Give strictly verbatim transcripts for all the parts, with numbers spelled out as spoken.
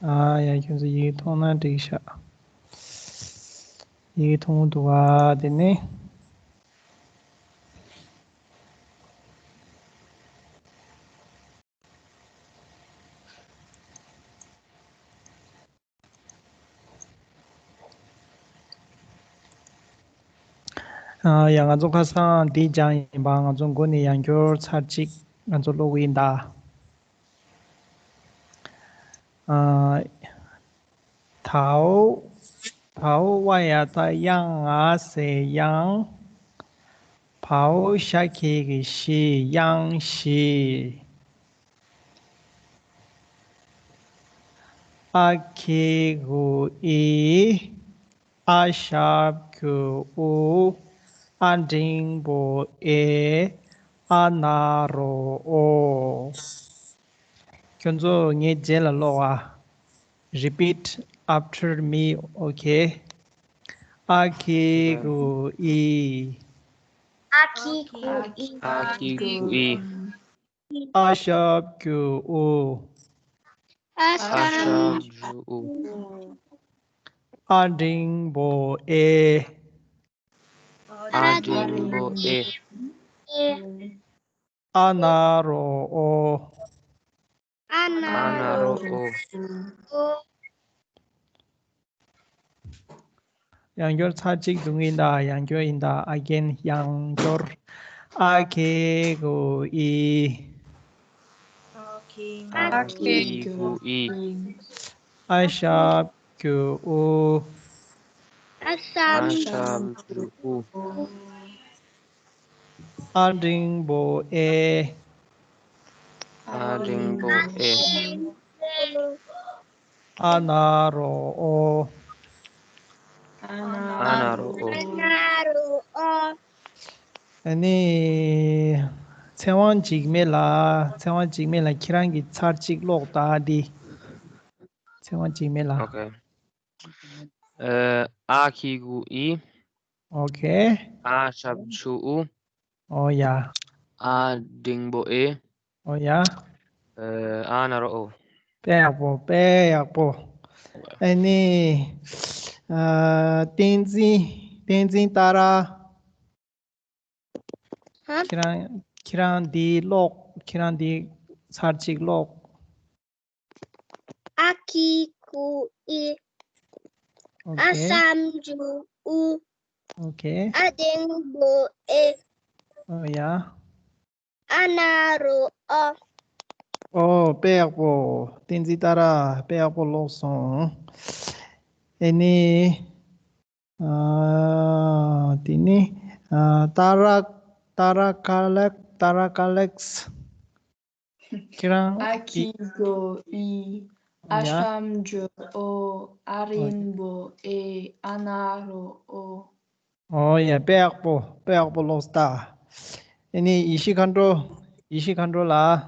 ཨ་ཡ། ཁྱོད་ཚོ་ཡི་གེ་མཐོང་ན་འགྲིག་ཤག་ཡི་གེ་མཐོང་འདུག་ཨ། དེ་ནས། ཨ་ཡ། ང་ཚོ་ཁ་སང་འདི་སྦྱངས་ཡིན་པ། ང་ཚོ་མགོ་ནས་ཡང་བསྐྱར་ཚར་གཅིག་ང་ཚོ་ཀློག་གི་ཡིན་ད། ཨ། དའོ། དའོ་ཝ་ཡ་བཏགས་དབྱང་། ང་ཟེར་དབྱངས། བའོ་ཞ་གི་གུ་བཞི། དབྱངས་བཞི། ཨ་གི་གུ་ཨི། ཨ་ཞབས་ཀྱུ་ཨུ། ཨ་འགྲེང་བུ་ཨེ། ཨ་ན་རོ་ཨོ། ཁྱོད་ཚོ་ངའི་རྗེས་ལ་ཀློག་ཨ། Repeat after me, okay? ཨ་གི་གུ་ཨི། ཨ་གི་གུ་ཨི། ཨ་གི་གུ་ཨི། ཨ་ཞབས་ཀྱུ་ཨུ། ཨ་ཨ་ཞབས་ཞབས་ཀྱུ་ཨུ། ཨ་འགྲེང་བུ་ཨེ། ཨ་འགྲེང་བུ་ཨེ། ཨ་ན་རོ་ཨོ། ཨ་ན་ཨ་ན་རོ་རོ་ཨོ། ཨོ། ཡང་བསྐྱར་ཚར་གཅིག་འདོན་གྱི་ཡིན་ད། ཡང་བསྐྱར་ཡིན་ད། Again. ཡང་བསྐྱར། ཨ་གི་གུ་ཨི། ཨ་གི་གུ་ཨི། ཨ་ཞབས་ཀྱུ་ཨུ། ཨ་ཞབས་ཀྱུ་ཨུ། ཨ་འགྲེང་བུ་ཨེ། ཨ་འགྲེང་བུ་ཨེ། ཨ་ན་རོ་ཨོ། ཨ་ན་རོ་ཨོ། ཨ་ན་རོ་ཨོ། ཨ་ནི། ཚེ་དབང་འཇིགས་མེད་ལགས། ཚེ་དབང་འཇིགས་མེད་ལགས། ཁྱེད་རང་གིས་ཚར་གཅིག་ཀློག་དང་འདི། ཚེ་དབང་འཇིགས་མེད་ལགས། Okay. ཨ་གི་གུ་ཨི། Okay. ཨ་ཞབས་ཀྱུ་ཨུ། ཨོ་ཡ། ཨ་འགྲེང་བུ་ཨེ། ཨོ་ཡ། ཨ་ན་རོ་ཨོ། དཔེ་ཡག་པོ། དཔེ་ཡག་པོ། ཨ་ནི། ཨ། བསྟན་འཛིན། བསྟན་འཛིན་ཏཱ་ར། ཧ། ཁྱེད་རང་། ཁྱེད་རང་འདི་ཀློག་ཁྱེད་རང་འདི་ཚར་གཅིག་ཀློག་ཨ་གི་གུ་ཨི། ཨ་Okay. ཞབས་ཀྱུ་ཨུ། Okay. ཨ་འགྲེང་བུ་ཨེ། ཨོ་ཡ། ཨ་ན་རོ་ཨོ། ཨོ། དཔེ་ཡག་པོ། བསྟན་འཛིན་ཏཱ་ར། དཔེ་ཡག་པོ་ཀློག་སོང་། ཨེ་ནི། ཨ། དེ་ནི། ཨ། ཏཱ་ར། ཏཱ་ར་ཀ་ལེག་ཏཱ་ར་ཀ་ལེགས། ཁྱེད་རང་ཨ་གི་གུ་ཨི། ཨ་ཡ། ཞབས་ཀྱུ་ཨོ། ཨ་འགྲེང་བུ་ཨེ། ཨ་ན་རོ་ཨོ། ཨོ་ཡ། དཔེ་ཡག་པོ། དཔེ་ཡག་པོ་ཀློག་སོང་ད། ཨེ་ནི་ཡེ་ཤེས་མཁའ་འགྲོ། ཡེ་ཤེས་མཁའ་འགྲོ་ལགས།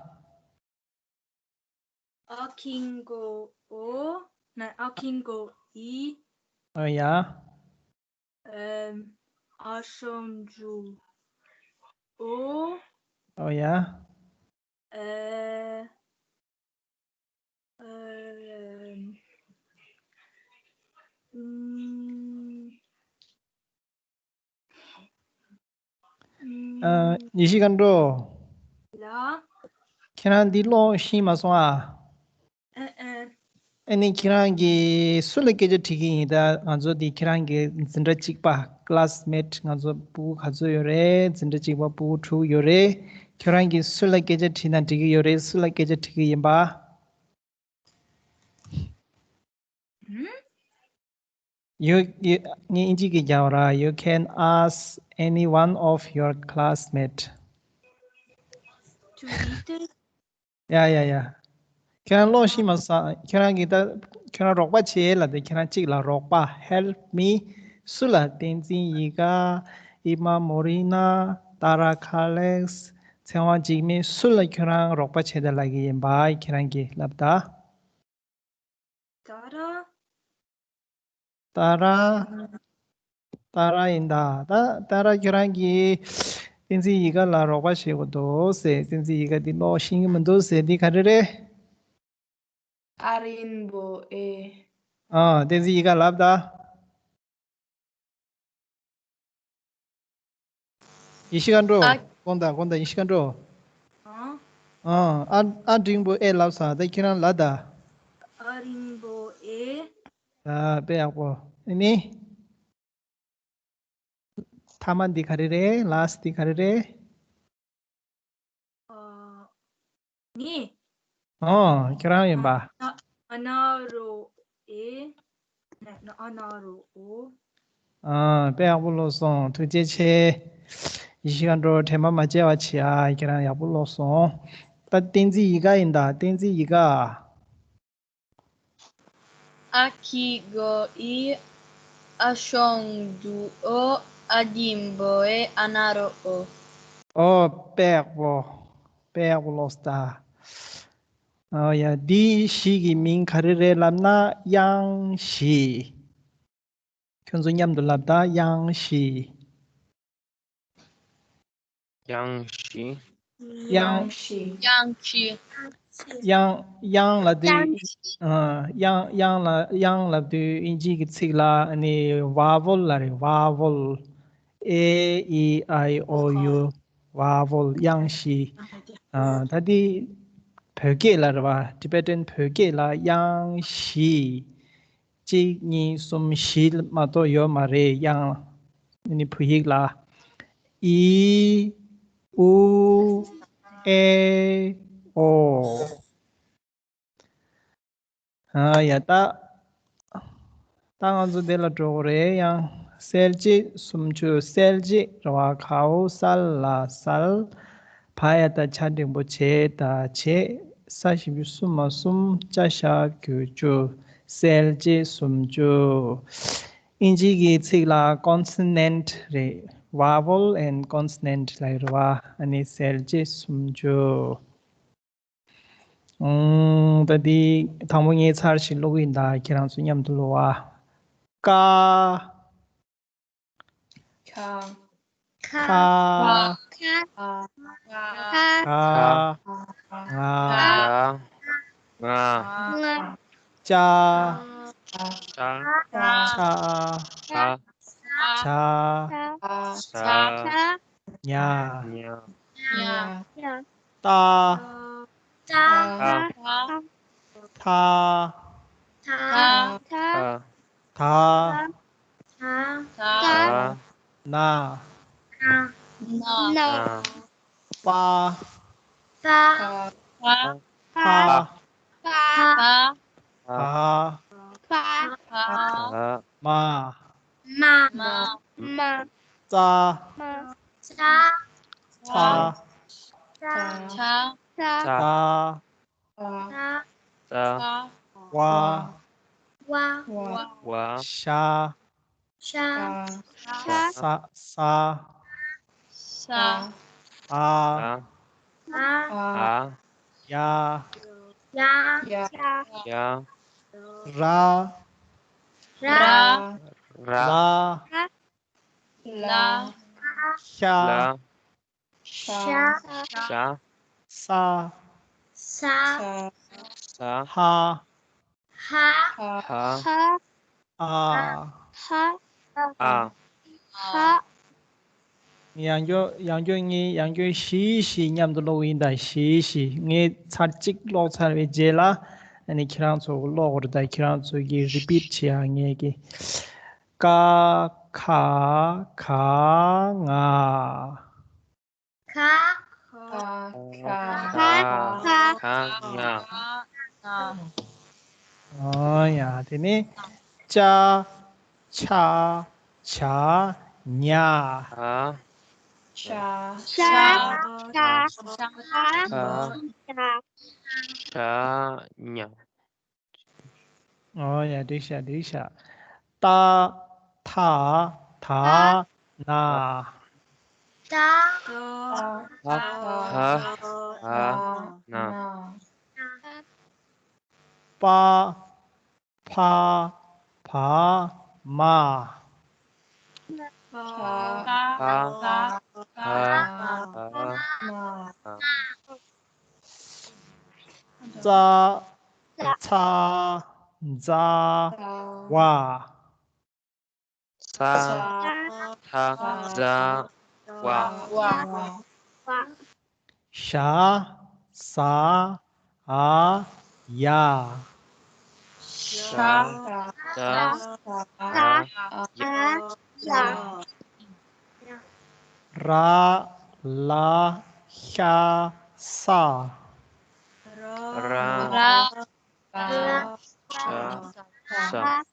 ཨ་གི་གུ་ཨོ། ན། ཨ་གི་གུ་ཨི། ཨོ་ཡ། ཨམ། ཨ་ཞབས་ཀྱུ་ཨོ། ཨོ་ཡ། ཨ། ཨམ། ཨུམ། ཨ། ཡེ་ཤེས་མཁའ་འགྲོ། ལགས། ཁྱེད་རང་འདི་ཀློག་ཤེས་མ་སོང་ཨ། ཨ་ཨ། ཨ་ནི་ཁྱེད་རང་གིས་སུ་ལ་སྐད་ཆ་དྲི་གི་ཡིན་ད། ང་ཚོ་འདི་ཁྱེད་རང་གི་འཛིན་གྲྭ་གཅིག་པ། Classmate། ང་ཚོ་ཕྲུ་གུ་ག་ཚོད་ཡོད་རེད། འཛིན་གྲྭ་གཅིག་པ་ཕྲུ་གུ་དྲུག་ཡོད་རེད། ཁྱེད་རང་གིས་སུ་ལ་སྐད་ཆ་དྲིས་ན་འགྲིག་གི་ཡོད་རེད། སུ་ལ་སྐད་ཆ་དྲི་གི་ཡིན་པ། ཧུམ། You, you, ངས་ཨིན་ཇི་གི་རྒྱག་པ་ར། You can ask any one of your classmate. To read it? ཡ་ཡ་ཡ། ཁྱེད་རང་ཀློག་ཤེས་མ་སོང་། ཁྱེད་རང་གིས་ད། ཁྱེད་རང་རོགས་པ་བྱེད་ལབ་དེ། ཁྱེད་རང་གཅིག་ལ་རོགས་པ། Help me. སུ་ལ། བསྟན་འཛིན་ཡིད་དགའ། ཨི་མ་མོ་རི་ན། ཏཱ་ར་ཁ་ལེགས། ཚེ་དབང་འཇིགས་མེད། སུ་ལ་ཁྱེད་རང་རོགས་པ་བྱེད་དང་ལབ་ཀྱི་ཡིན་པ། ཁྱེད་རང་གིས་ལབ་ད། ཏཱ་ར། ཏཱ་ར། ཏཱ་ར་ཡིན་ད། ད་ཏཱ་ར་ཁྱོད་རང་གིས་བསྟན་འཛིན་ཡིད་དགའ་ལ་རོགས་པ་བྱེད་དགོས་འདུག་ཟེར། བསྟན་འཛིན་ཡིད་དགའ་འདི་ཀློག་ཤེས་ཀྱི་མི་འདུག་ཟེར། འདི་ག་རེ་རེད། ཨ་རིང་པོ་ཨེ། ཨ། བསྟན་འཛིན་ཡིད་དགའ་ལབ་ད། ཡེ་ཤེས་མཁའ་འགྲོ། ཨ། དགོངས་དག་དགོངས་དག་ཡེ་ཤེས་མཁའ་འགྲོ། ཨ། ཨ། ཨ། ཨ་འབྲིང་པོ་ཨེ་ལབ་ས་ད་ཁྱེད་རང་ལབ་ད། ཨ་རིང་པོ་ཨེ། ད་དཔེ་ཡག་པོ། ཨ་ནི། མཐའ་མ་འདི་ག་རེ་རེད། ལཱ་སི་ཊི་འདི་ག་རེ་རེད། ཨ། ནི། ཨོ། ཁྱེད་རང་ཡིན་པ། ཨ་ན་རོ་ཨེ། ན་ཨ་ན་རོ་ཨོ། ཨ། དཔེ་ཡག་པོ་ཀློག་སོང་། ཐུགས་རྗེ་ཆེ། ཡེ་ཤེས་མཁའ་འགྲོ། དྲན་པ་མ་བརྗེད་པ་བྱེད་ཨ། ཁྱེད་རང་ཡག་པོ་ཀློག་སོང་། ད་བསྟན་འཛིན་ཡིད་དགའ་ཡིན་ད། བསྟན་འཛིན་ཡིད་དགའ། ཨ་ཁྱི་གོ་ཨི། ཨ་ཤོང་དུ་ཨོ། ཨ་འབྲིང་པོ་ཨེ། ཨ་ན་རོ་ཨོ། ཨོ། དཔེ་ཡག་པོ། དཔེ་ཡག་པོ་ཀློག་སོང་ད། ཨོ་ཡ། འདི་བཞི་གི་མིང་ག་རེ་རེད་ལབ་ན་དབྱངས་བཞི། ཁྱོད་ཚོ་མཉམ་དུ་ལབ་ད། དབྱངས་བཞི། དབྱངས་བཞི། དབྱངས། ཞི། དབྱངས་བཞི། དབྱངས། དབྱངས་ལབ་དུས། ཨ། དབྱངས། དབྱངས་ལ། དབྱངས་ལབ་དུས་དབྱིན་ཇི་གི་ཚིག་ལ་ཨ་ནི་ཝ་ཝལ་ལབ་རེད། ཝ་ཝལ། ཨེ་ཨི་ཨའི་ཨོ་ཡུ། ཝ་ཝལ། དབྱངས་བཞི། ཨ། ད་འདི་བོད་སྐད་ལ་རེད་བ། Tibetan་བོད་སྐད་ལ་དབྱངས་བཞི། གཅིག་གཉིས་གསུམ་བཞི་མ་གཏོགས་ཡོད་མ་རེད། དབྱངས་ནི་བོད་ཡིག་ལ། ཨི། ཨུ། ཨེ། ཨོ། ཨ་ཡ། ད་ད་ང་ཚོ་འདི་ལ་འགྲོ་གི་རེད། དབྱངས། གསལ་བྱེད་སུམ་ཅུ། གསལ་བྱེད་རེད་བ། གའོ་སལ་ལ་གསལ། བ་ཡ་བཏགས་བྱ་འགྲེང་བུ་བྱེ་ད་བྱེད། ས་ཞབས་ཀྱུ་སུ་མ་གསུམ། ཅ་ཞབས་ཀྱུ་ཅུ། གསལ་བྱེད་སུམ་ཅུ། དབྱིན་ཇི་གི་ཚིག་ལ་consonant་རེད། Vowel and consonant་ལབ་རེད་བ། ཨ་ནི་གསལ་བྱེད་སུམ་ཅུ། ཨང་། ད་འདི་དང་པོ་ངས་ཚར་ཞིག་ཀློག་གི་ཡིན་ད། ཁྱེད་རང་ཚོ་མཉམ་དུ་ཀློག་ཨ། ཀ། ཁ། ཁ། ཁ། ཁ། ང་། ང་། ཅ། ཅ། ཆ། ཆ། ཉ། ཉ། ཏ། ཏ། ཐ། ཐ། ཐ། ན། ན། པ། པ། ཕ། བ། མ། ཙ། ཚ། ཙ། ཝ། ཝ། ཞ། ས། ས། ཨ། ཡ། ར། ལ། ཤ། ཤ། ས། ཧ། ཧ། ཨ། ཨ། ཡང་བསྐྱར། ཡང་བསྐྱར་ངས་ཡང་བསྐྱར་བཞི་བཞི་མཉམ་དུ་ཀློག་གི་ཡིན་ད། བཞི་བཞི། ངས་ཚར་གཅིག་ཀློག་ཚར་བའི་རྗེས་ལ་ཨ་ནི་ཁྱེད་རང་ཚོ་ཀློག་དགོས་རེད་ད། ཁྱེད་རང་ཚོ་གིས་repeat་བྱེད་ཡ། ངས་ཀྱི། ཀ། ཁ། ག། ང་། ཁ། ཁ། ཁ། ཁ། ང་། ཨོ་ཡ། དེ་ནས་ཅ། ཆ། ཆ། ཉ། ཆ། ཆ། ཆ། ཆ། ཉ། ཨོ་ཡ། འགྲིག་ཤག་འགྲིག་ཤག་ཏ། ཐ། ད། ན། ཏ། ཐ། ད། ན། པ། ཕ། བ། མ། ཙ། ཚ། ཛ། ཝ། ཚ། ཚ། ཛ། ཝ། ཞ། ཟ། འ། ཡ། ཞ། ཟ། འ། ཡ། ར། ལ། ཤ། ས། ར། ལ། ཤ། ས།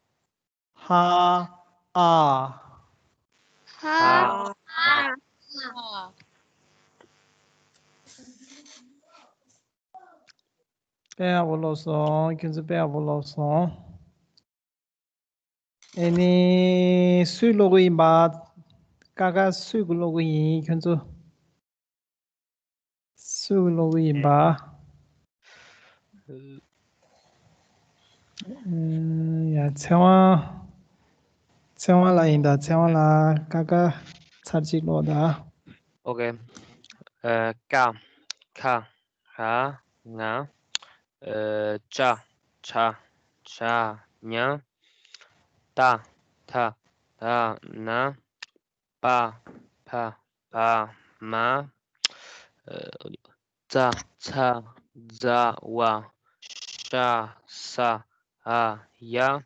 ཧ། འ། ཧ། འ། དཔེ་ཡག་པོ་ཀློག་སོང་། ཁྱོད་ཚོ་དཔེ་ཡག་པོ་ཀློག་སོང་། ཨེ་ནི། སུས་ཀློག་གི་ཡིན་པ། ཀ་ཁ་སུས་ཀློག་གི་ཡིན། ཁྱོད་ཚོ་སུས་ཀློག་གི་ཡིན་པ། ཨུམ། ཡ། ཚེ་དབང་། ཚེ་དབང་ལགས་ཡིན་ད། ཚེ་དབང་ལགས། ཀ་ཁ་ཚར་གཅིག་ཀློག་ད། ཨོ་ཁེ། ཨ། ཀ། ཁ། ག། ང་། ཨ། ཅ། ཆ། ཇ། ཉ། ཏ། ཐ། ད། ན། པ། ཕ། བ། མ། ཨ། ཙ། ཚ། ཛ། ཝ། ཤ། ས། འ། ཡ། ཨ།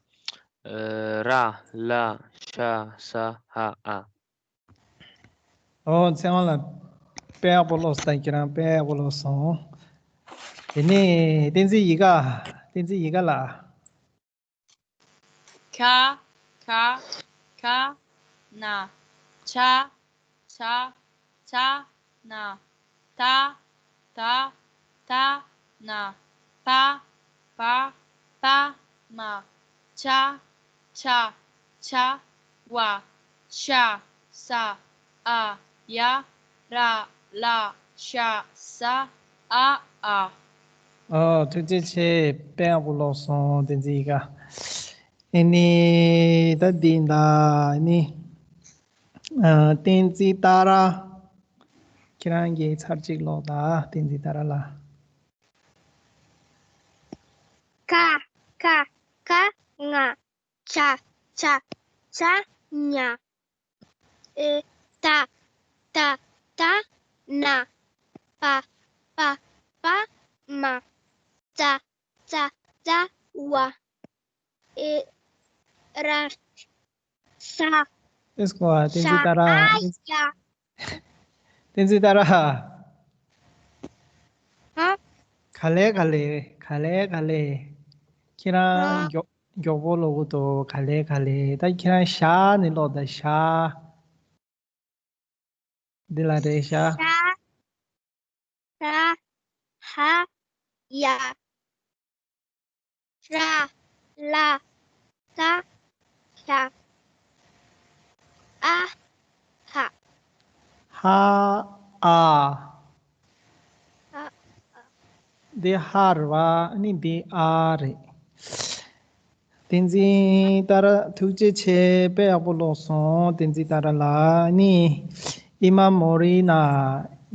ར། ལ། ཤ། ས། འ། འ། ཨོ། ཚེ་དབང་ལགས། དཔེ་ཡག་པོ་ཀློག་སོང་། ཁྱེད་རང་དཔེ་ཡག་པོ་ཀློག་སོང་། དེ་ནས་བསྟན་འཛིན་ཡིད་དགའ། བསྟན་འཛིན་ཡིད་དགའ་ལགས། ཁ། ཁ། ཁ། ན། ཆ། ཆ། ཆ། ན། ཏ། ཏ། ཏ། ན། པ། པ། པ། མ། ཅ། ཅ། ཇ། ཝ། ཤ། ས། འ། ཡ། ར། ལ། ཤ། ས། འ། འ། ཨོ། ཐུགས་རྗེ་ཆེ། དཔེ་ཡག་པོ་ཀློག་སོང་། བསྟན་འཛིན་ཡིད་དགའ། ཨེ་ནི། ད་འདི་ད། ཨེ་ནི། ཨ། བསྟན་འཛིན་ཏཱ་ར། ཁྱེད་རང་གིས་ཚར་གཅིག་ཀློག་ད། བསྟན་འཛིན་ཏཱ་ར་ལགས། ཁ། ཁ། ཁ། ང་། ཆ། ཆ། ཆ། ཉ། ཨེ། ཏ། ཏ། ཏ། ན། པ། པ། པ། མ། ཙ། ཙ། ཙ། ཝ། ཨེ། ར། ས། ཨེ་སྐོ་བ། བསྟན་འཛིན་ཏཱ་ར། ཨ། ཡ། བསྟན་འཛིན་ཏཱ་ར། ཧ། ག་ལེ་ག་ལེ། ག་ལེ་ག་ལེ། ཁྱེད་རང་ཧ། མགྱོགས་མགྱོགས་པོ་ཀློག་གི་འདུག་ག་ལེ་ག་ལེ། ད་ཁྱེད་རང་ཞ་ནས་ཀློག་ད། ཞ། འདི་ལ་རེད། ཞ། ཞ། ཧ། ཡ། ར། ལ། ཏ། ཤ། འ། ཧ། ཧ། འ། ཨ། འདི་ཧ་རེད་པ། ཨ་ནི་འདི་འ་རེད། བསྟན་འཛིན་ཏཱ་ར། ཐུགས་རྗེ་ཆེ། དཔེ་ཡག་པོ་ཀློག་སོང་། བསྟན་འཛིན་ཏཱ་ར་ལགས། ཨ་ནི་ཨི་མ་མོ་རི་ན།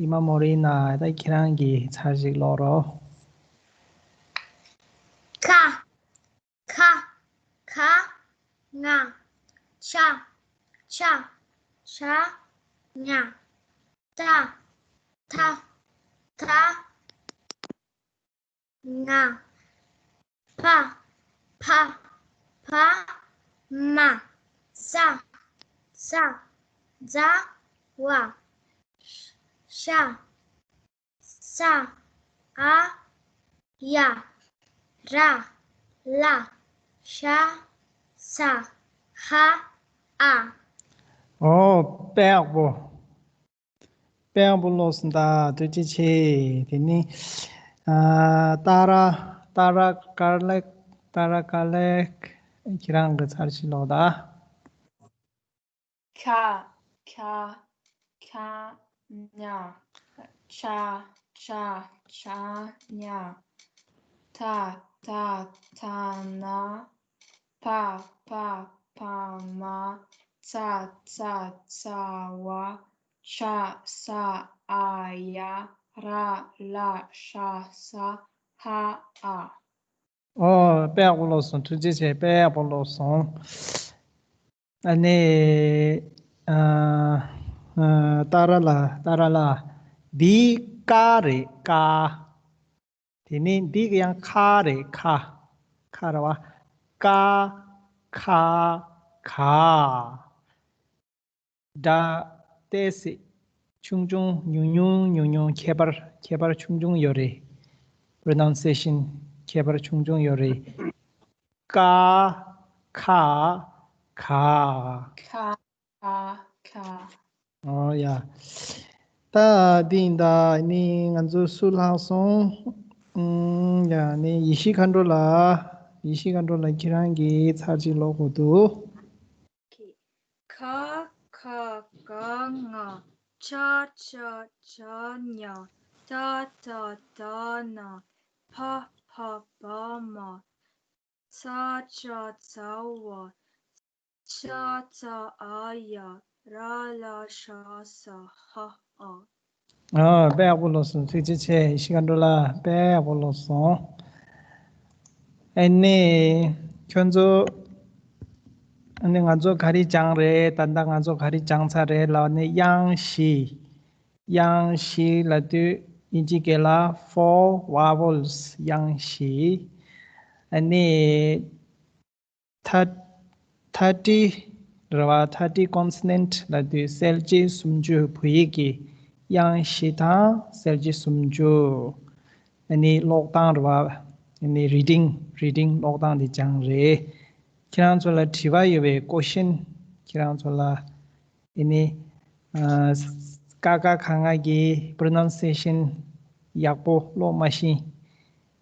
ཨི་མ་མོ་རི་ན། ད་ཁྱེད་རང་གིས་ཚར་གཅིག་ཀློག་རོགས། ཁ། ཁ། ཁ། ང་། ཆ། ཆ། ཆ། ཉ། ཏ། ཏ། ཏ། ན། པ། པ། པ། མ། ཙ། ཙ། ཛ། ཝ། ཤ། ས། འ། ཡ། ར། ལ། ཤ། ས། ཧ། འ། ཨོ། དཔེ་ཡག་པོ། དཔེ་ཡག་པོ་ཀློག་སོང་ད། ཐུགས་རྗེ་ཆེ། དེ་ནི། ཨ། ཏཱ་ར། ཏཱ་ར་དཀར་ལེགས། ཏཱ་ར་དཀར་ལེགས། ཁྱེད་རང་གིས་ཚར་གཅིག་ཀློག་ད། ཁ། ཁ། ཁ། ཉ། ཆ། ཆ། ཆ། ཉ། ཏ། ཏ། ཏ། ན། པ། པ། པ། མ། ཙ། ཙ། ཙ། ཝ། ཤ། ས། འ། ཡ། ར། ལ། ཤ། ས། ཧ། འ། ཨོ། དཔེ་ཡག་པོ་ཀློག་སོང་། ཐུགས་རྗེ་ཆེ། དཔེ་ཡག་པོ་ཀློག་སོང་། ཨ་ནི། ཨ། ཨ། ཏཱ་ར་ལགས། ཏཱ་ར་ལགས། འདི་ཀ་རེད། ཀ། དེ་ནས་འདི་གི་ཡང་ཁ་རེད། ཁ། ཁ་རེད་བ། ཀ། ཁ། ག། སྒྲ་ཏོག་ཙམ་ཆུང་ཆུང་ཉུང་ཉུང་ཉུང་ཉུང་ཁྱད་པར་ཁྱད་པར་ཆུང་ཆུང་ཡོད་རེད། པྲོ་ནའུན་སི་ཨེ་ཤན་ཁྱད་པར་ཆུང་ཆུང་ཡོད་རེད། ཀ། ཁ། ག། ཁ། ག། ཁ། ཨོ་ཡ། ད་འདི་ཡིན་ད། ནི་ང་ཚོ་སུ་ལྷག་སོང་། ཨུམ། ཡ། ནི་ཡེ་ཤེས་མཁའ་འགྲོ་ལགས། ཡེ་ཤེས་མཁའ་འགྲོ་ལགས། ཁྱེད་རང་གིས་ཚར་གཅིག་ཀློག་དགོས་འདུག་ཁ་ཁ་ག་ང་། ཆ་ཆ་ཇ་ཉ། ཏ་ཏ་ད་ན། ཕ་ཕ་བ་མ། ཚ་ཚ་ཚ་བ། ཆ་ཚ་འ་ཡ། ར་ལ་ཧྲ་ས་ཧ་ཨ། ཨ། དཔེ་ཡག་པོ་ཀློག་སོང་། ཐུགས་རྗེ་ཆེ། ཡེ་ཤེས་མཁའ་འགྲོ་ལགས། དཔེ་ཡག་པོ་ཀློག་སོང་། ཨ་ནི། ཁྱོད་ཚོ། ཨ་ནི་ང་ཚོ་ག་རེ་སྦྱངས་རེད། ད་ལྟ་ང་ཚོ་ག་རེ་སྦྱངས་ཚར་རེད་ལབ་ནི། དབྱངས་བཞི། དབྱངས་བཞི་ལབ་དུས་དབྱིན་ཇི་སྐད་ལ་four vowels། དབྱངས་བཞི། ཨ་ནི། ཐ། ཐ་ཏི་རེད་བ། ཐ་ཏི་consonant ལབ་དུས་གསལ་བྱེད་སུམ་ཅུ། བོད་ཡིག་གི་དབྱངས་བཞི་དང་གསལ་བྱེད་སུམ་ཅུ། ཨ་ནི་ཀློག་སྟངས་རེད་བ། ཨ་ནི་reading reading ཀློག་སྟངས་དེ་སྦྱངས་རེད། ཁྱེད་རང་ཚོ་ལ་དྲི་བ་ཡོད་པས། ཀོ་ཤན། ཁྱེད་རང་ཚོ་ལ། ཨ་ནི། ཨ། ཀ་ཁ་ག་ང་གི་པྲོ་ནའུན་སི་ཨེ་ཤན་ཡག་པོ་ཀློག་མ་ཤེས་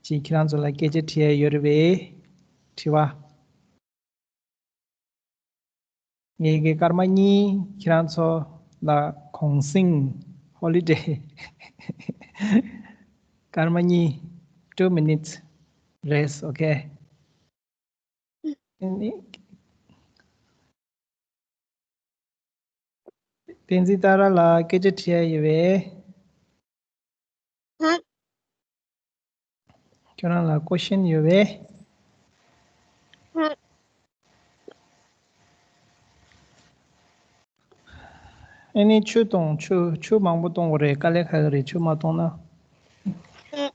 ཅིག་ཁྱེད་རང་ཚོ་ལ་སྐད་ཆ་དྲི་ཡ་ཡོད་རེད་པས། དྲི་བ། ངེད་ཀྱི་སྐར་མ་གཉིས་ཁྱེད་རང་ཚོ་ལ་གུང་སེང་holiday། སྐར་མ་གཉིས། two minutes rest, okay? བསྟན་འཛིན་ཏཱ་ར་ལགས། སྐད་ཆ་དྲི་ཡ་ཡོད་པས། ཧ། ཁྱོད་རང་ལ་ཀོ་ཤན་ཡོད་པས། ཧ། ཨ་ནི་ཆུ་གཏོང་། ཆུ། ཆུ་མང་པོ་གཏོང་དགོས་རེད། དཀའ་ལས་ཁག་གི་རེད། ཆུ་མ་གཏོང་ན། ཧ།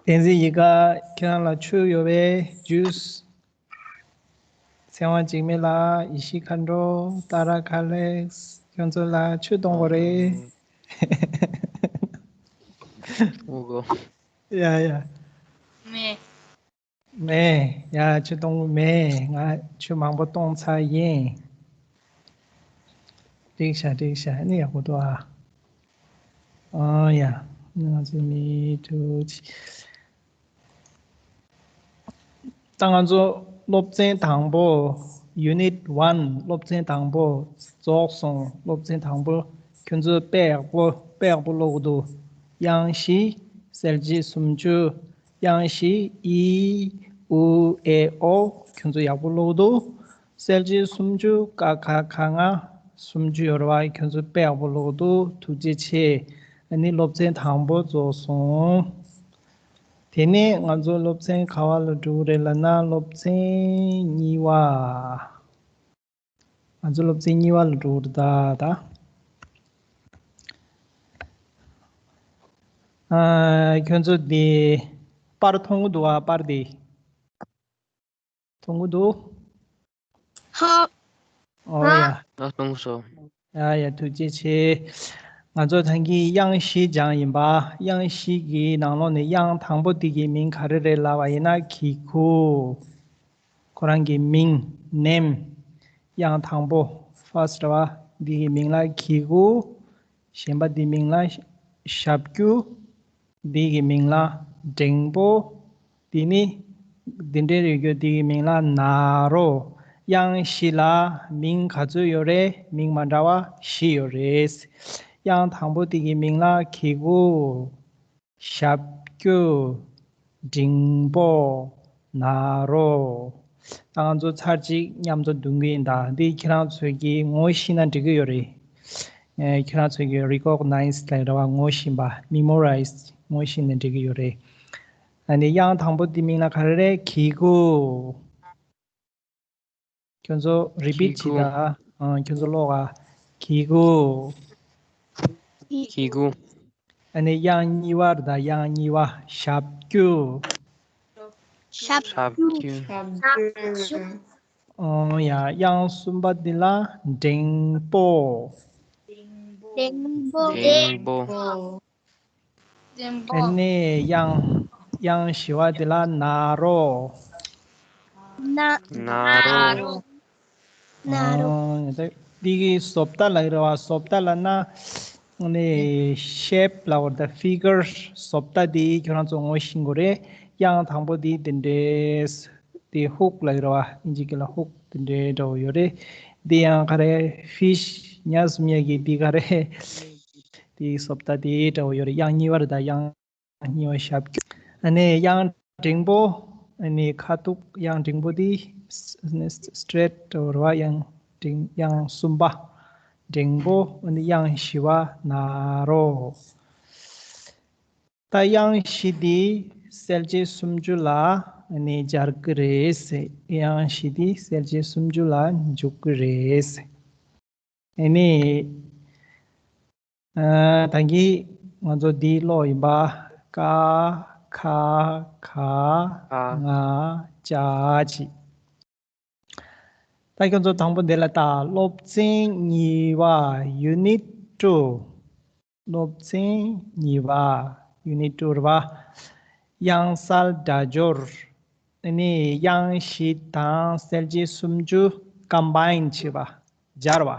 བསྟན་འཛིན་ཡིད་དགའ། ཁྱེད་རང་ལ་ཆུ་ཡོད་པས། ཇུས། ཚེ་དབང་འཇིགས་མེད་ལགས། ཡེ་ཤེས་མཁའ་འགྲོ། ཏཱ་ར་ཁ་ལེགས། ཁྱོད་ཚོ་ལ་ཆུ་གཏོང་དགོས་རེད། ཨོ་གོ། ཡ་ཡ། མེད། མེད། ཡ། ཆུ་གཏོང་གི་མེད། ང་ཆུ་མང་པོ་གཏོང་ཚར་ཡིན། འགྲིག་ཤག་འགྲིག་ཤག་ཨ་ནི་ཡག་པོ་འདུག་ཨ། ཨ་ཡ། ང་ཚོ་མི་ཐུག་ད་ང་ཚོ་སློབ་ཚན་དང་པོ། Unit one སློབ་ཚན་དང་པོ་རྫོགས་སོང་། སློབ་ཚན་དང་པོ་ཁྱོད་ཚོ་དཔེ་ཡག་པོ་དཔེ་ཡག་པོ་ཀློག་གི་འདུག་དབྱངས་བཞི། གསལ་བྱེད་སུམ་ཅུ། དབྱངས་བཞི། ཨི། ཨུ། ཨེ། ཨོ། ཁྱོད་ཚོ་ཡག་པོ་ཀློག་གི་འདུག་གསལ་བྱེད་སུམ་ཅུ། ཀ་ཁ་ག་ང་སུམ་ཅུ་ཡོད་རེད་བ། ཁྱོད་ཚོ་དཔེ་ཡག་པོ་ཀློག་གི་འདུག་ཐུགས་རྗེ་ཆེ། ཨ་ནི་སློབ་ཚན་དང་པོ་རྫོགས་སོང་། དེ་ནས་ང་ཚོ་སློབ་ཚན་ག་བ་ལ་འགྲོ་གི་རེད་ལབ་ན། སློབ་ཚན་གཉིས་པ། ང་ཚོ་སློབ་ཚན་གཉིས་པ་ལ་འགྲོ་གི་རེད་ད། ད། ཨ། ཁྱོད་ཚོ་འདི་པར་མཐོང་གི་འདུག་ཨ། པར་འདི། མཐོང་གི་འདུག་ཧ། ཨོ་ཡ། ཨ། མཐོང་སོང་། ཡ་ཡ། ཐུགས་རྗེ་ཆེ། ང་ཚོ་ད་གིན་དབྱངས་བཞི་སྦྱངས་ཡིན་པ། དབྱངས་བཞི་གི་ནང་ལོགས་ནས་དབྱངས་དང་པོ་དེ་གི་མིང་ག་རེ་རེད་ལབ་པ་ཡིན་ན། གི་གུ། ཁོ་རང་གི་མིང་name། དབྱངས་དང་པོ་first རེད་བ། འདི་གི་མིང་ལ་གི་གུ། གཞན་པ་འདི་མིང་ལ་ཞབས་ཀྱུ། འདི་གི་མིང་ལ་འགྲེང་པོ། འདི་ནི་འདི་འདྲའི་རིགས་ཡོད། འདི་གི་མིང་ལ་ན་རོ། དབྱངས་བཞི་ལ་མིང་ག་ཚོད་ཡོད་རེད། མིང་མ་འདྲ་བ་བཞི་ཡོད་རེད། དབྱངས་དང་པོ་འདི་གི་མིང་ལ་གི་གུ། ཞབས་ཀྱུ། འགྲེང་པོ། ན་རོ། ད་ང་ཚོ་ཚར་གཅིག་མཉམ་དུ་འདོན་གྱི་ཡིན། ད་འདི་ཁྱེད་རང་ཚོས་ཀྱིས་ངོ་ཤེས་ན་འགྲིག་གི་ཡོད་རེད། ཨེ། ཁྱེད་རང་ཚོས་ཀྱིས་recognize ལབ་རེད་བ། ངོ་ཤེས་པ། memorize ངོ་ཤེས་ནས་འགྲིག་གི་ཡོད་རེད། ཨ་ནི་དབྱངས་དང་པོ་དེ་མིང་ལ་ག་རེ་རེད། གི་གུ། ཁྱོད་ཚོ་རི་པིཊ་བྱེད་ད། ཨ། ཁྱོད་ཚོ་ཀློག་ཨ། གི་གུ། གི་གུ། ཨ་ནི་དབྱངས་གཉིས་པ་རེད་ད། དབྱངས་གཉིས་པ། ཞབས་ཀྱུ། ཞབས་ཞབས་ཀྱུ། ཀྱུ། ཞབས་ཀྱུ། ཨོ་ཡ། དབྱངས་གསུམ་པ་འདི་ལ་འགྲེང་པོ། འགྲེང་པོ། འགྲེང་པོ། ཨ་ནི་དབྱངས་དབྱངས་བཞི་པ་འདི་ལ་ན་རོ། ན་ན་རོ། ན་རོ། ཨོ་ཡ། ད་འདི་གི་བཟོ་ལྟ་ལབ་ཀྱི་རེད་བ། བཟོ་ལྟ་ལབ་ན་ཨ་ནི་ཤེབ་ལབ་པ་རེད་ད། ཕི་གར། བཟོ་ལྟ་འདི་ཁྱོད་རང་ཚོ་ངོ་ཤེས་དགོས་རེད། དབྱངས་དང་པོ་འདི་འདི་འདྲས། དེ་ཧུག་ལབ་ཀྱི་རེད་བ། ཨིན་ཇི་སྐད་ལ་ཧུག་དེ་འདྲའི་འདྲ་བོ་ཡོད་རེད། དེ་ཡང་ག་རེ། ཕིཤ། ཉ་གསུམ་ཡ་གི་དེ་ག་རེ། དེའི་བཟོ་ལྟ་དེ་འདྲ་བོ་ཡོད་རེད། དབྱངས་གཉིས་པ་རེད་ད། དབྱངས་གཉིས་པ་ཞབས་ཀྱུ། ཨ་ནི་དབྱངས་འགྲེང་པོ། ཨ་ནི་ཁ་ཐུག་དབྱངས་འགྲེང་པོ་དེ་སི་སི་སི་ཊེ་རེ་ཊི་འདྲ་བོ་རེད་བ། དབྱངས་འགྲེང་། དབྱངས་གསུམ་པ། འགྲེང་པོ། ཨ་ནི་དབྱངས་བཞི་པ་ན་རོ། ད་དབྱངས་བཞི་འདི་གསལ་བྱེད་སུམ་ཅུ་ལ་ནི་སྦྱར་གྱི་རེད། དབྱངས་བཞི་འདི་གསལ་བྱེད་སུམ་ཅུ་ལ་འཇུག་གི་རེད། ཨ་ནི། ཨ། ད་གིན་ང་ཚོ་འདི་ཀློག་ཡིན་པ། ཀ། ཁ། ག། ཨ། ང་། ཅ། ཅི། ད་ཁྱོད་ཚོ་དང་པོ་འདི་ལ་ལྟ། སློབ་ཚན་གཉིས་པ། ཡུ་ནིཊ་ཊུ། སློབ་ཚན་གཉིས་པ། ཡུ་ནིཊ་ཊུ་རེད་བ། དབྱངས་གསལ་སྒྲ་སྦྱོར། ཨ་ནི་དབྱངས་བཞི་དང་གསལ་བྱེད་སུམ་ཅུ་ཀམ་བྷའིན་བྱེད་པ། སྦྱར་བ།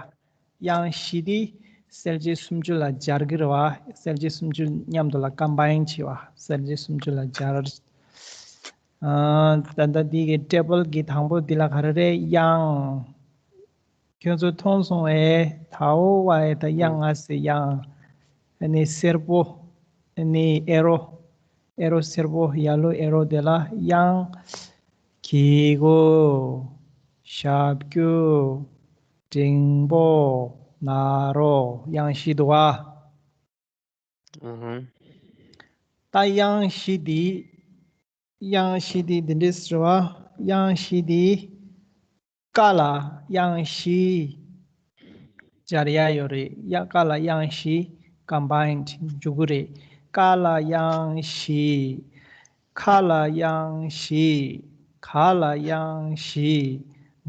དབྱངས་བཞི་དེ་གསལ་བྱེད་སུམ་ཅུ་ལ་སྦྱར་གྱི་རེད་བ། གསལ་བྱེད་སུམ་ཅུ་མཉམ་དུ་ལ་ཀམ་བྷའིན་བྱེད་པ། གསལ་བྱེད་སུམ་ཅུ་ལ་སྦྱར། ཨ། ད་ལྟ་འདི་གི་ཊེ་བལ་གྱི་དང་པོ་འདི་ལ་ག་རེ་རེད། དབྱངས། ཁྱོད་ཚོ་མཐོང་སོང་ངས། ད་འོ་བ་ཡ། ད་དབྱངས་ལྔ་ཟེར། དབྱངས། ཨ་ནི་སེར་པོ། ཨ་ནི་ཨེ་རོ། ཨེ་རོ་སེར་པོ། ཡེ་ལོ་ཨེ་རོ་དེ་ལ་དབྱངས། གི་གུ། ཞབས་ཀྱུ། འགྲེང་པོ། ན་རོ། དབྱངས་བཞི་འདུག་ག། ཨུ་ཧུམ། ད་དབྱངས་བཞི་འདི། དབྱངས་བཞི་འདི་འདི་འདྲས་རེད་བ། དབྱངས་བཞི་འདི། ཀ་ལ་དབྱངས་བཞི་སྦྱར་ཡ་ཡོད་རེད། ཡ། ཀ་ལ་དབྱངས་བཞི་ཀམ་བྷའིན་འཇུག་གི་རེད། ཀ་ལ་དབྱངས་བཞི། ཁ་ལ་དབྱངས་བཞི། ག་ལ་དབྱངས་བཞི།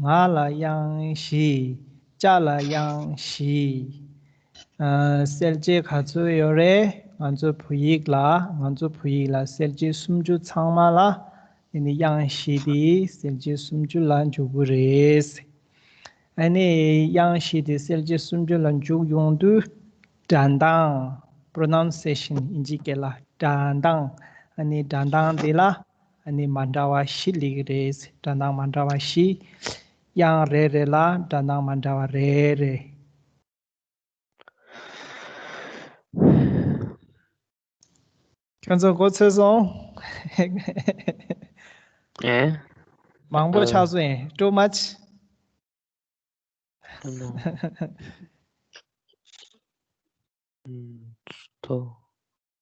ང་ལ་དབྱངས་བཞི། ཅ་ལ་དབྱངས་བཞི། ཨ། གསལ་བྱེད་ག་ཚོད་ཡོད་རེད། ང་ཚོ་བོད་ཡིག་ལ། ང་ཚོ་བོད་ཡིག་ལ་གསལ་བྱེད་སུམ་ཅུ་ཚང་མ་ལ། ཨ་ནི་དབྱངས་བཞི་དེ་གསལ་བྱེད་སུམ་ཅུ་ལ་འཇུག་གི་རེད། ཨ་ནི་དབྱངས་བཞི་དེ་གསལ་བྱེད་སུམ་ཅུ་ལ་འཇུག་ཡོང་དུས། སྒྲ་གདངས། པྲོ་ནའུན་སེ་ཤན། ཨིན་ཇི་སྐད་ལ་སྒྲ་གདངས། ཨ་ནི་སྒྲ་གདངས་དེ་ལ་ཨ་ནི་མ་འདྲ་བ་བཞི་སླེབས་ཀྱི་རེད། སྒྲ་གདངས་མ་འདྲ་བ་བཞི། དབྱངས་རེ་རེ་ལ་སྒྲ་གདངས་མ་འདྲ་བ་རེ་རེ། ཁྱོད་ཚོ་མགོ་ཚོས་སོང་། ཨེ། མང་པོ་ཆགས་སོང་ཨེ། Too much།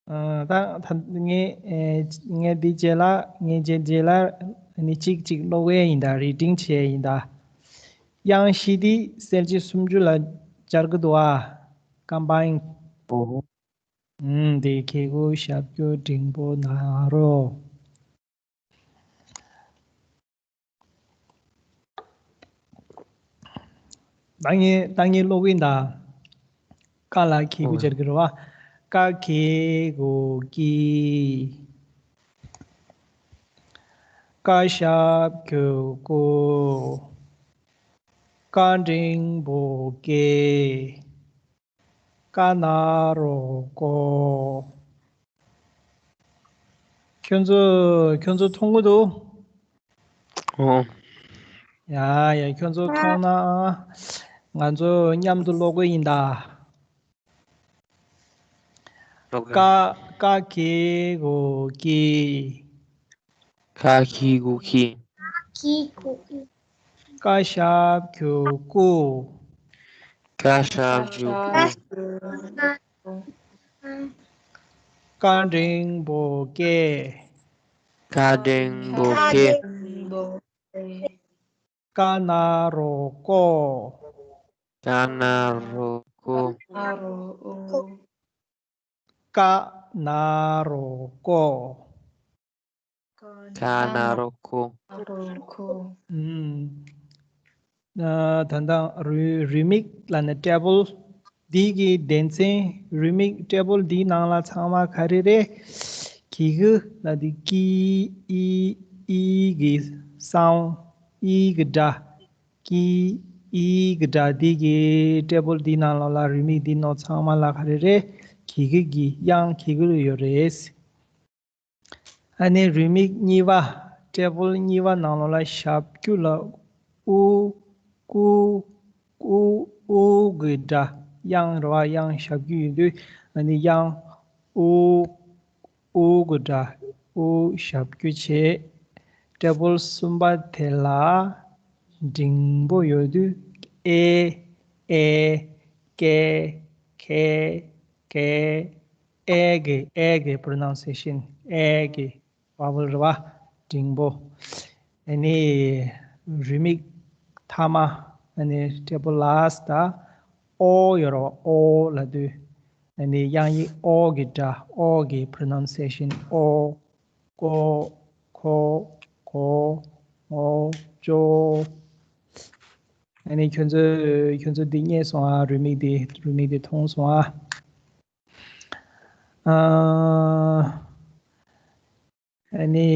ཨ། ད་ད་ངས་ཨེ་ངས་འདི་རྗེས་ལ། ངས་རྗེས་རྗེས་ལ་ནི་གཅིག་གཅིག་ཀློག་གི་ཡིན་ད། རི་ཌིང་བྱེད་ཡིན་ད། དབྱངས་བཞི་འདི་གསལ་བྱེད་སུམ་ཅུ་ལ་སྦྱར་གྱི་འདུག་ཨ། ཀམ་བྷའིན། ཨོ། ཨུམ། དེ་གི་གུ། ཞབས་ཀྱུ། འགྲེང་པོ། ན་རོ། ད་ངས་ད་ངས་ཀློག་གི་ད། ཀ་ལ་གི་གུ་སྦྱར་གྱི་རེད་བ། ཀ་གི་གུ་ཀི། ཀ་ཞབས་ཀྱུ་ཀུ། ཀ་འགྲེང་པོ་ཀེ། ཀ་ན་རོ་ཀོ། ཁྱོད་ཚོ་ཁྱོད་ཚོ་མཐོང་གི་འདུག་ཨོ། ཡ་ཡ། ཁྱོད་ཚོ་མཐོང་ན་ང་ཚོ་མཉམ་དུ་ཀློག་གི་ཡིན་ད། ཀ། ཀ་གི་གུ་ཀི། ཁ་གི་གུ་ཁི། ཀ་ཞབས་ཀྱུ་ཀུ། ཀ་ཞབས་ཀྱུ་ཀུ། ཀ་འགྲེང་བུ་ཀེ། ཀ་འགྲེང་བུ་ཀེ། ཀ་ན་རོ་ཀོ། ཀ་ན་རོ་ཀོ། ཀ་ན་རོ་ཀོ། ཀ་ན་རོ་ཀོ། ཨུམ། ད་ལྟ་རུ་རུ་མིག་ལབ་ན་ཊེ་བལ་འདི་གི་སྡེ་ཚན། རུ་མིག་ཊེ་བལ་འདིའི་ནང་ལ་ཚང་མ་ག་རེ་རེད། གི་གུ་ལབ་དུས་ཀི་ཨི་ཨི་གི་སའུན། ཨི་གི་སྒྲ། ཀི་ཨི་གི་སྒྲ་འདི་གི་ཊེ་བལ་འདིའི་ནང་ལོགས་ལ་རུ་མིག་འདི་ནང་ཚང་མ་ལ་ག་རེ་རེད། གི་གུ་གི་དབྱངས་གི་གུ་ལ་ཡོད་རེད། ཨ་ནི་རུ་མིག་གཉིས་པ། ཊེ་བལ་གཉིས་པ་ནང་ལོགས་ལ་ཞབས་ཀྱུ་ལ་ཨུ་ཀུ་ཀུ་ཨུ་གི་སྒྲ། དབྱངས་རེད་བ། དབྱངས་ཞབས་ཀྱུ་ཡིན་དུས་ཨ་ནི་དབྱངས་ཨུ་ཨུ་གི་སྒྲ། ཨུ་ཞབས་ཀྱུ་བྱས། ཊེ་བལ་གསུམ་པ་དེ་ལ་འགྲེང་བུ་ཡོད་དུས་ཨེ་ཨེ་ཀེ་ཁེ་ཀེ། ཨེ་གི་ཨེ་གི་པྲོ་ནའུན་སི་ཨེ་ཤན། ཨེ་གི་བ་ཝལ་རེད་བ། འགྲེང་བུ། ཨ་ནི་རུ་མིག་མཐའ་མ། ཨ་ནི་ཊེ་བལ་ལ་སི་ཊི་ཨོ་ཡོད་རེད་བ། ཨོ་ལབ་དུས་ཨ་ནི་དབྱངས་ཡིག་ཨོ་གི་སྒྲ། ཨོ་གི་པྲོ་ནའུན་སི་ཨེ་ཤན། ཨོ། ཀོ། ཁོ། གོ། ངོ། ཅོ། ཨ་ནི་ཁྱོད་ཚོས་ཁྱོད་ཚོ་འདི་རྙེད་སོང་ཨ། རུ་མིག་འདི་རུ་མིག་འདི་མཐོང་སོང་ཨ། ཨ། ཨ་ནི་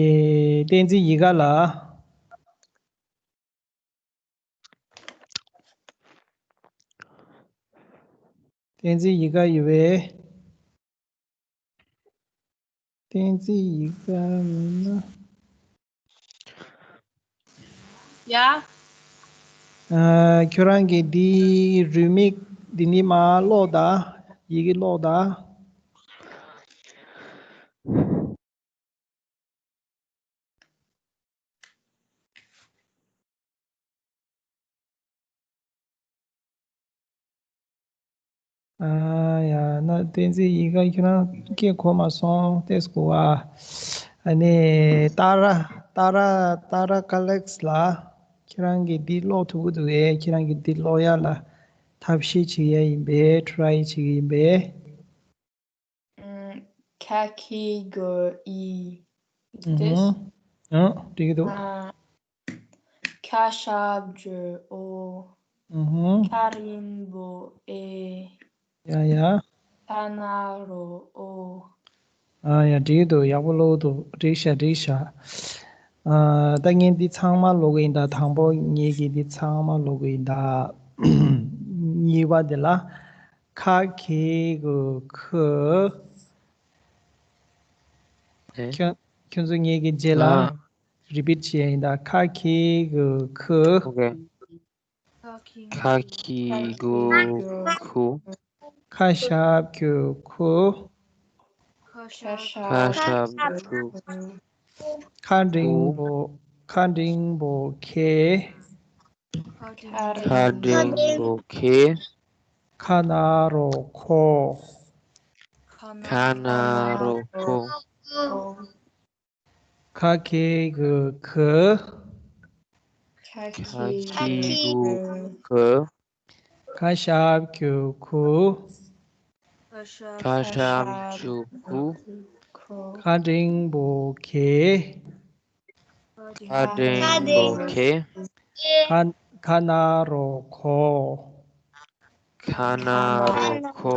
བསྟན་འཛིན་ཡིད་དགའ་ལགས། བསྟན་འཛིན་ཡིད་དགའ་ཡོད་པས། བསྟན་འཛིན་ཡིད་དགའ་མིན་ན། ཡ། ཨ། ཁྱོད་རང་གིས་འདི་རུ་མིག་འདི་ནི་མར་ཀློག་དང་། ཡི་གེ་ཀློག་དང་། ཨ་ཡ། ན་བསྟན་འཛིན་ཡིད་དགའ་ཁྱོད་རང་སྐད་གོ་མ་སོང་ཏེ་སྐུ་བ། ཨ་ནི་ཏཱ་ར་ཏཱ་ར་ཏཱ་ར་ཀ་ལེགས་ལགས། ཁྱེད་རང་གིས་འདི་ཀློག་ཐུབ་ཀྱི་འདུག་གས། ཁྱེད་རང་གིས་འདི་ཀློག་ཡ་ལ་ཐབས་ཤེས་བྱེད་ཡ་ཡིན་པས། ཊི་རའི་བྱེད་ཀྱི་ཡིན་པས། ཨུམ། ཁ་གི་གུ་ཨི། ཨུ་ཧུམ། ཨ། འགྲིག་གི་འདུག་ཨ། ཁ་ཞབས་ཀྱུ་ཨོ། ཨུ་ཧུམ། ཁ་འགྲེང་བུ་ཨེ། ཡ་ཡ། ཁ་ན་རོ་ཨོ། ཨ་ཡ། འགྲིག་གི་འདུག་ཡག་པོ་ཀློག་གི་འདུག་འགྲིག་ཤག་འགྲིག་ཤག་ཨ། ད་ངས་འདི་ཚང་མ་ཀློག་གི་ཡིན་ད། དང་པོ་ངས་ཀྱིས་འདི་ཚང་མ་ཀློག་གི་ཡིན་ད། གཉིས་པ་དེ་ལ། ཁ་གི་གུ་ཁུ། ཨེ། ཁྱོད་ཁྱོད་ཚོ་ངེད་ཀྱི་རྗེས་ལ་ཨ། རི་པིཊ་བྱེད་ཡ་ཡིན་ད། ཁ་གི་གུ་ཁུ། ཨོ་ཁེ། ཁ་གི་གུ་ཁུ། ཁ་ཞབས་ཀྱུ་ཁུ། ཁ་ཞབས་ཀྱུ་ཁུ། ཁ་འགྲེང་བུ་ཁ་འགྲེང་བུ་ཁེ། ཁ་འགྲེང་བུ་ཁེ། ཁ་ན་རོ་ཁོ། ཁ་ན་རོ་ཁོ། ཁ་གི་གུ་ཁུ། ཁ་གི་གུ་ཁུ། ཁ་ཞབས་ཀྱུ་ཁུ། ཁ་ཞབས་ཀྱུ་ཁུ། ཁ་འགྲེང་བུ་ཁེ། ཁ་འགྲེང་བུ་ཁེ། ཁ་ཁ་ན་རོ་ཁོ། ཁ་ན་རོ་ཁོ།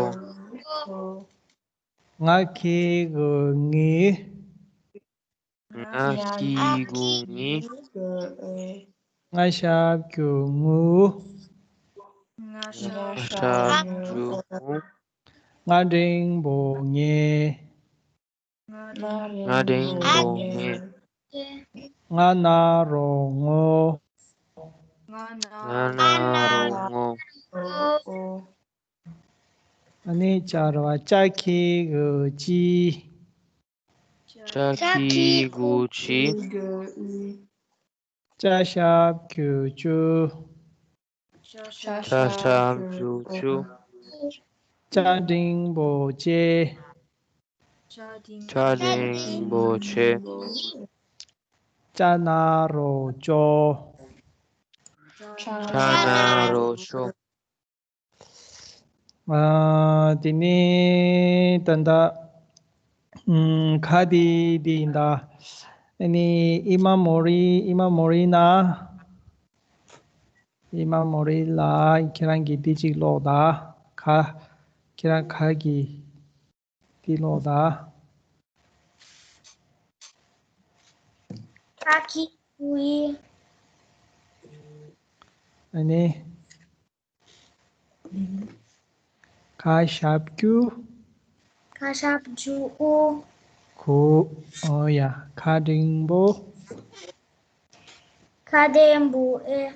ང་གི་གུ་ངི། ང་གི་གུ་ངི། ང་ཞབས་ཀྱུ་ངུ། ང་ཞབས་ཀྱུ་ངུ། ང་འགྲེང་བུ་ངེ། ང་འགྲེང་བུ་ངེ། ང་ན་རོ་ངོ། ང་ན་རོ་ངོ། ཨ་ནི་ཅ་རོ་ཅ་གི་གུ་ཅི། ཅ་གི་གུ་ཅི། ཅ་ཞབས་ཀྱུ་ཅུ། ཅ་ཞབས་ཀྱུ་ཅུ། ཅ་འགྲེང་བུ་ཅེ། ཕྱག་རིང་པོ་ཆེ། ཅ་ན་རོ་ཅོ། ཅ་ན་རོ་ཅོ། ཨ། དེ་ནས་ད་ལྟ་ཨམ། ཁ་དེ་དེ་ཡིན་ད། ཨ་ནི་ཨི་མ་མོ་རི། ཨི་མ་མོ་རི་ན། ཨི་མ་མོ་རི་ལ་ཁྱེད་རང་གིས་དེ་གཅིག་ཀློག་ད། ཁ། ཁྱེད་རང་ཁ་གིས་དེ་ཀློག་ད། ཁ་གི་གུ་ཡི། ཨ་ནི། ཁ་ཞབས་ཀྱུ། ཁ་ཞབས་ཀྱུ་ཨུ། གུ། ཨོ་ཡ། ཁ་འགྲེང་བུ། ཁ་འགྲེང་བུ་ཨེ།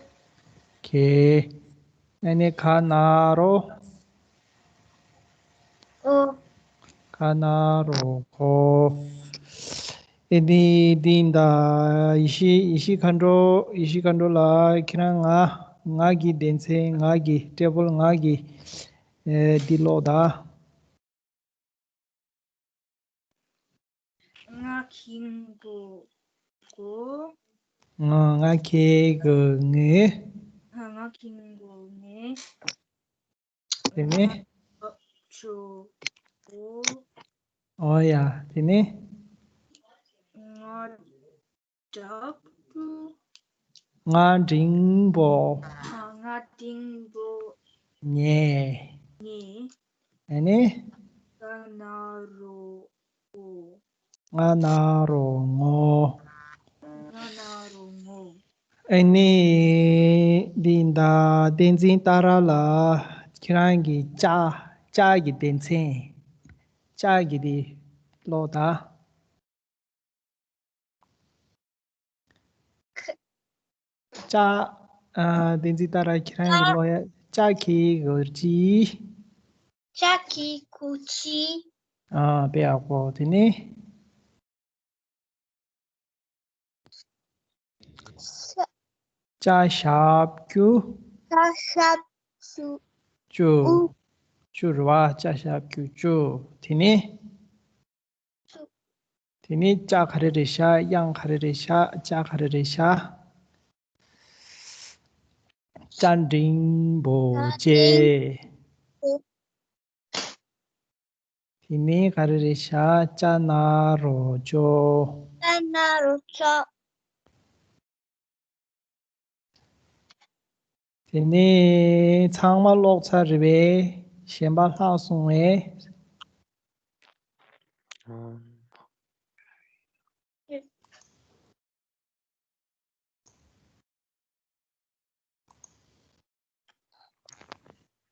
གེ། ཨ་ནི་ཁ་ན་རོ། ཨོ། ཁ་ན་རོ་གོ། ཨེ་འདི་འདི་ད་ཡེ་ཤེས་ཡེ་ཤེས་མཁའ་འགྲོ། ཡེ་ཤེས་མཁའ་འགྲོ་ལགས། ཁྱེད་རང་ང་ང་གི་སྡེ་ཚན། ང་གི་ཊེ་བལ། ང་གི་ཨེ་འདི་ཀློག་ད། ང་ཁེ་གོ་གོ། ང་ང་ཁེ་གོ་ངེ། ང་ང་ཁེ་གོ་ངེ། དེ་ནས། ཆོ་གོ། ཨོ་ཡ། དེ་ནས། ང་འགྲེང་བུ། ང་འགྲེང་བུ། ང་འགྲེང་བུ། ཉེ། ཉེ། ཨ་ནི། ང་ན་རོ་ངོ། ང་ན་རོ་ངོ། ང་ན་རོ་ངོ། ཨ་ནི། འདི་ད་བསྟན་འཛིན་ཏཱ་ར་ལགས། ཁྱེད་རང་གི་ཅ། ཅ་གི་སྡེ་ཚན། ཅ་གི་འདི་ཀློག་ད། ཁ། ཅ། ཨ། བསྟན་འཛིན་ཏཱ་ར། ཁྱེད་རང་གི་ཀློག་ཡ། ཅ་གི་གུ་ཅི། ཅ་གི་གུ་ཅི། ཨ། དཔེ་ཡག་པོ། དེ་ནས། ས། ཅ་ཞབས་ཀྱུ། ཅ་ཞབས་ཀྱུ། ཅུ། ཨུ། ཅུ་རེད་བ། ཅ་ཞབས་ཀྱུ་ཅུ། དེ་ནས། ཅུ། དེ་ནས་ཅ་ག་རེ་རེད་ཤག་དབྱངས་ག་རེ་རེད་ཤག་ཅ་ག་རེ་རེད་ཤག་ཅ་འགྲེང་བུ་ཅེ། དེ་ནས་ག་རེ་རེད་ཤག་ཅ་ན་རོ་ཅོ། ཅ་ན་རོ་ཅོ། དེ་ནས་ཚང་མ་ཀློག་ཚར་རེད་པས། གཞན་པ་ལྷག་སོང་བས།